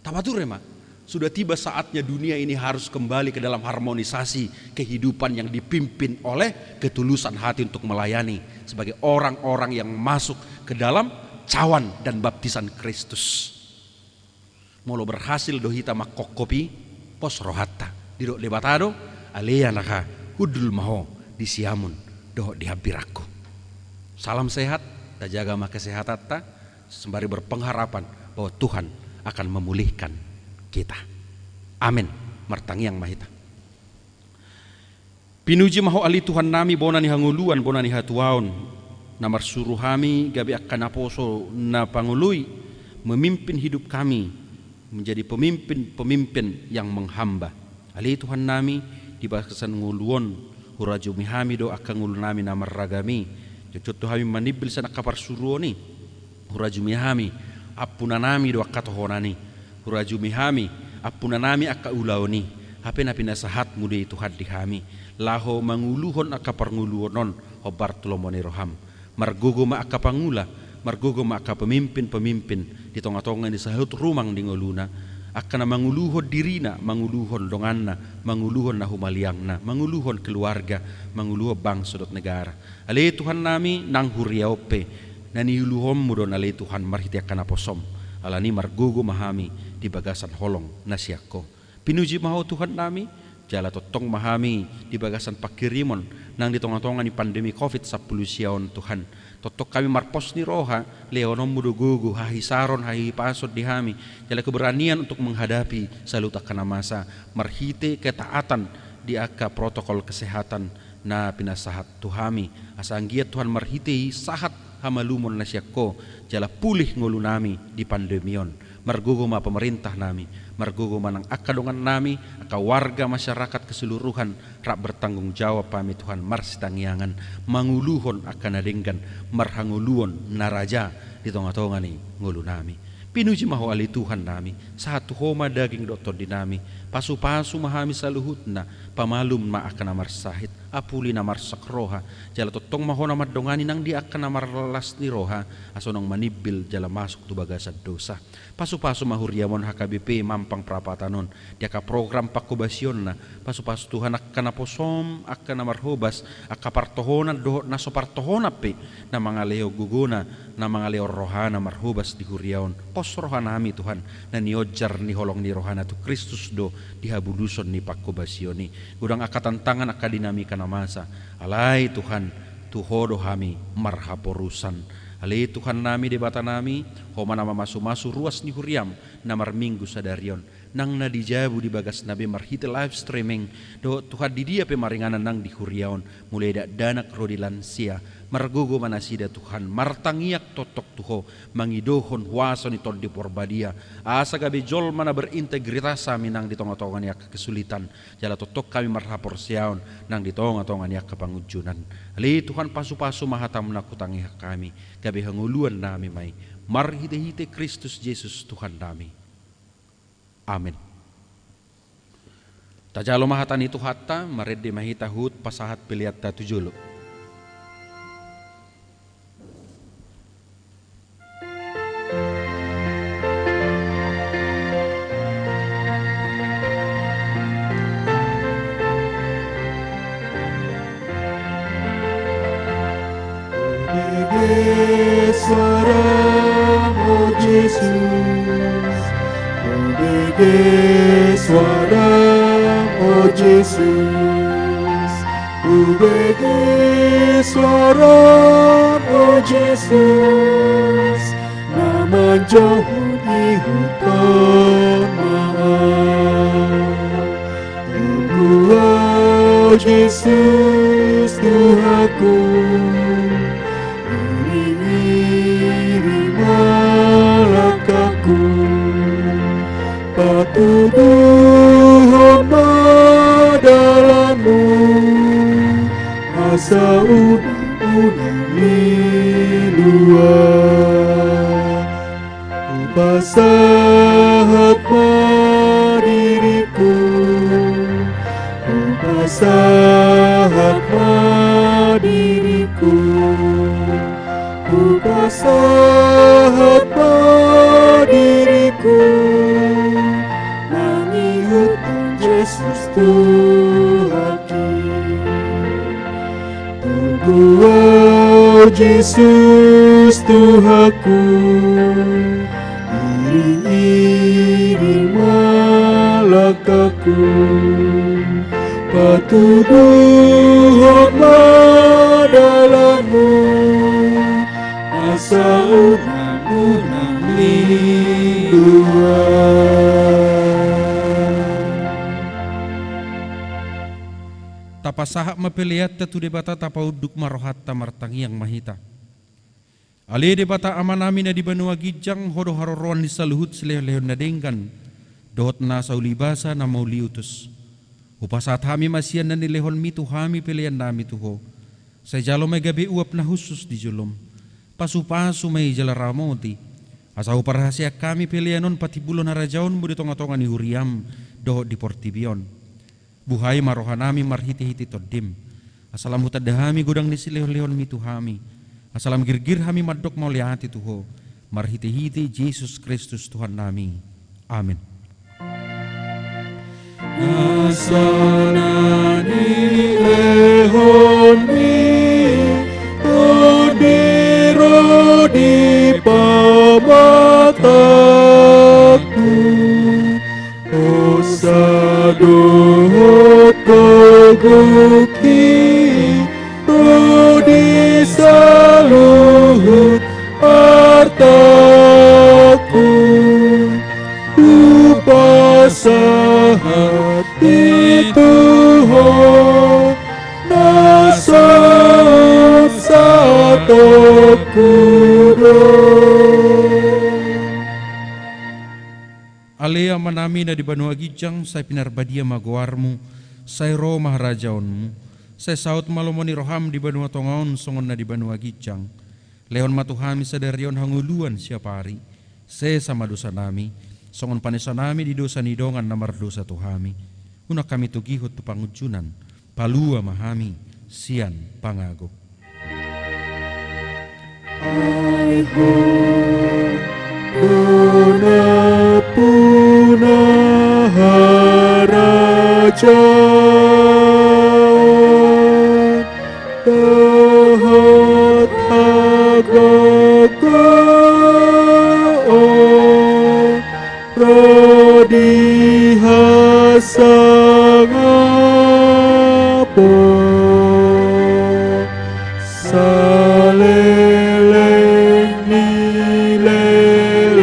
Tapature ma. Sudah tiba saatnya dunia ini harus kembali ke dalam harmonisasi kehidupan yang dipimpin oleh ketulusan hati untuk melayani sebagai orang-orang yang masuk ke dalam cawan dan baptisan Kristus. Molo berhasil do hita mangkongkop i, pos rohanta. Didok Debata do, ale anakha, hundul ma ho di siamun dohot di hambirangku. Salam sehat, tajaga ma kesehatanta, sembari berpengharapan bahwa Tuhan akan memulihkan kita. Amin. Martangiang ma hita. Pinuji ma ho ale Tuhannami, bona ni hangoluan, bona ni hatuaon, na marsuru hami gabe angka naposo na pangoloi, memimpin hidup kami menjadi pemimpin-pemimpin yang menghamba. Ale Tuhannami, di bagasan ngolu on, hurajumi hami do angka ngolunami na marragam i, jotjot do hami manimbil sian angka parsuruon i. Hurajumi hami, ampunanami do angka tohonan i. Hurajumi hami, ampunanami angka ulaon i. Hape na pinasahatmu do i Tuhan di hami, laho manguluhon angka parngoluon on hombar tu lomo ni roham. Margogo ma angka pangula, margogo ma angka pemimpin-pemimpin di tonga-tonga ni saluhut rumang di ngoluna. Angka na manguluhon dirina, manguluhon donganna, manguluhon na humaliangna, manguluhon keluarga, manguluhon bangso dohot negara. Ale Tuhannami, nang huria on pe, na niuluhonmu do on ale Tuhan marhite angka naposom. Alani margogo ma hami di bagasan holong na sian Ho. Pinuji ma Ho Tuhannami, jala tongtong ma hami di bagasan panghirimon nang di tonga-tonga ni pandemi covid sampulu sia on Tuhan. Tongtong hami marpos ni roha, lehononmu do gogo, hahisaron, hahipason di hami, jala keberanian untuk menghadapi saluhut angka na masa, marhite ketaatan di angka protokol kesehatan na pinasahat tu hami, asa anggiat Tuhan marhite i sahat hamalumon na sian Ho, jala pulih ngolunami di pandemi on. Margogo ma pamarentahnami, margogo ma nang angka dongannami, angka warga masyarakat keseluruhan, rap bertanggung jawab hami Tuhan marsitangiangan, manguluhon angka na denggan, marhangoluon na raja di tonga-tonga ni ngolunami. Pinuji ma Ho ale Tuhannami, sahat tu Ho ma daging dohot tondinami, pasu-pasu ma hami saluhutna, pamalum ma angka na marsahit, apuli na marsak roha, jala tongtong ma Ho na mandongani nang di angka na marlas ni roha, asa unang manimbil jala masuk tu bagasan dosa. Pasu-pasu ma huriam on H K B P Mampang Prapatan on, di angka program panghobasionna, pasu-pasu Tuhan angka naposom, angka na marhobas, angka partohonan dohot na so partohonan pe, na mangalehon gogona, na mangalehon rohana marhobas di huria on. Pos rohanami Tuhan, na nionjar ni holong ni rohana tu Kristus do di habuluson ni panghobasion i. Godang angka tantangan, angka dinamika na masa. Alai Tuhan, tu Ho do hami marhaporusan. Ale Tuhannami Debatanami, Ho ma na mamasu-masu ruas ni huriam na marminggu sadari on, nang na di jabu di bagasna be marhite live streaming, dohot Tuhan di dia pe maringanan nang di huria on, mulai dakdanak ro di lansia, margogo ma nasida Tuhan, martangiang tongtong tu Ho, mangidohon huaso ni Tondi Porbadia, asa gabe jolma na berintegritas hami nang di tonga-tonga ni angka kesulitan, jala tongtong hami marhaporseaon nang di tonga-tonga ni angka pangunjunan. Ale Tuhan, pasu-pasu ma hatam na hutangiang hami, gabe hangoluannami ma i, marhite-hite Kristus Jesus Tuhannami. Amen. Tajalo ma hata ni Tuhanta, marende ma hita huhut pasahat peleanta tu jolo. Ubege suaram, o Jesus. Ubege suaram, o Jesus. Ubege suaram, o Jesus, na manjouhon ihut on ma au. Tunggu, o Jesus, Tuhanku, iring-iring ma langkahku. Patuduhon ma dalanmu, asa unang-unang liluan. Hupasahat ma diringku, hupasahat ma diringku. Hupasahat ma diringku, mangihuthon Jesus Tuhanki. Tunggu, o Jesus Tuhanku, iring-iring ma langkahku. Patuduhon ma dalanmu, asa unang-unang liluan. Tapasahat ma peleanta tu Debata, tapaunduk ma rohanta, martangiang ma hita. Ale Debata Amanami na di banua ginjang, Ho do haroroan ni saluhut silehon-lehon na denggan dohot nasa ulibasa na mauliutus. Hupasahat hami ma sian na nilehonmi tu hami peleannami tu Ho. Sai jalo ma i gabe uap na hushus di jolom. Pasu-pasu ma i jala ramoti, asa huparhaseang hami pelean on patimbulhon harajaonmu di tonga-tonga ni huriam dohot di portibi on. Buhai ma rohanami marhite-hite Tondim, asa lam hutanda hami godang ni silehon-lehonmi tu hami, asa lam girgir hami mandok mauliate tu Ho, marhite-hite Jesus Kristus Tuhannami. Amen. Nasa na nilehonmi Tondi ro di pamatangku, hosa dohot gogongki ro di saluhut artangku. Hupasahat i tu Ho, na saut-saut sahatongku do. Nami na di banua ginjang, sai pinarbadia ma goarmu, sai ro ma harajaonmu, sai saut ma lomo ni roham di banua tonga on songon na di banua ginjang. Lehon ma tu hami sadari on hangoluan siapari, sesa ma dosa nami, songon panesa nami di dosa ni dongan na mardosa tu hami. Unang hami togihon tu pangunjunan, palua ma hami sian pangago. Ai Ho do nampuna harajaon dohot hagogoon ro di hasangapon saleleng ni lelengna.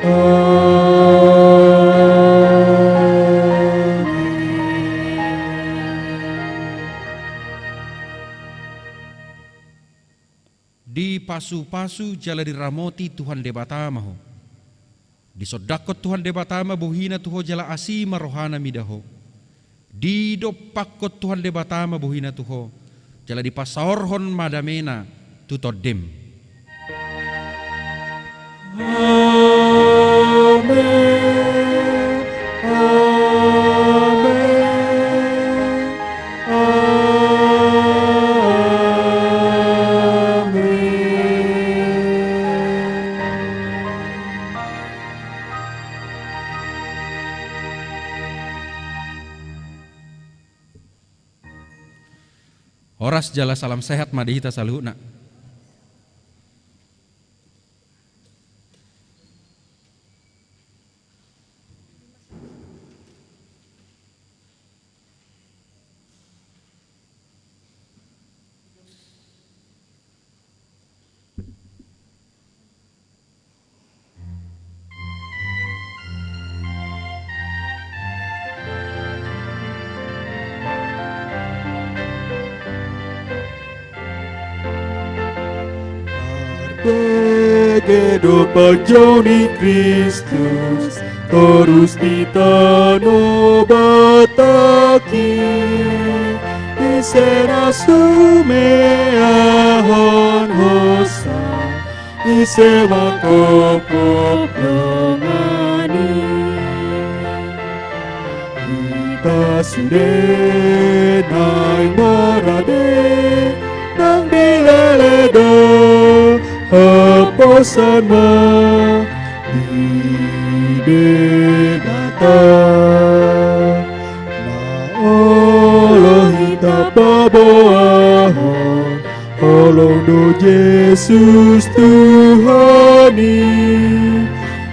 Amin. Dipasupasu jala diramoti Tuhan Debata ma ho. Disondangkon Tuhan Debata ma bohina tu ho jala asi ma rohana mida ho. Didompakkon Tuhan Debata ma bohina tu ho, jala dipasaorhon ma damena tu tondem. Amen. Amen. Amen. Horas jala salam sehat ma di hita saluhutna. Marbege do panjou ni Kristus, torus di tano Batak i, ise na sumeahon hosa, ise mangkopkop dongan i. Hita sude naeng marade, nang dilele do haposan ma di Debata. Na olo hita paboahon, holong do Jesus Tuhan i,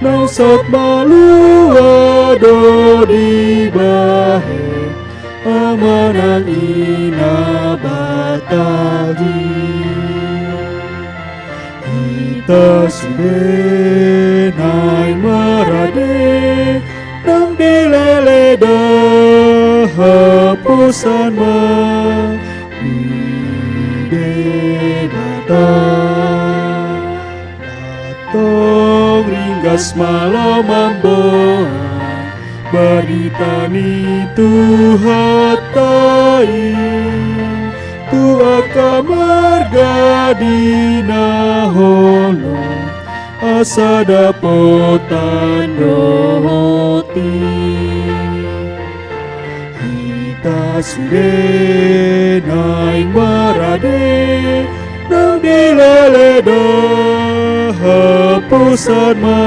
naung saut malua do dibahen Ama nang Ina Batak i. Hita sude naeng marade, nang dilele do haposan ma di Debata. Antong ringgas ma laho mamboan barita ni Tuhanta i tu angka marga di na holong, asa dapotan dohot i. Hita sude naeng marade, nang dilele do haposan ma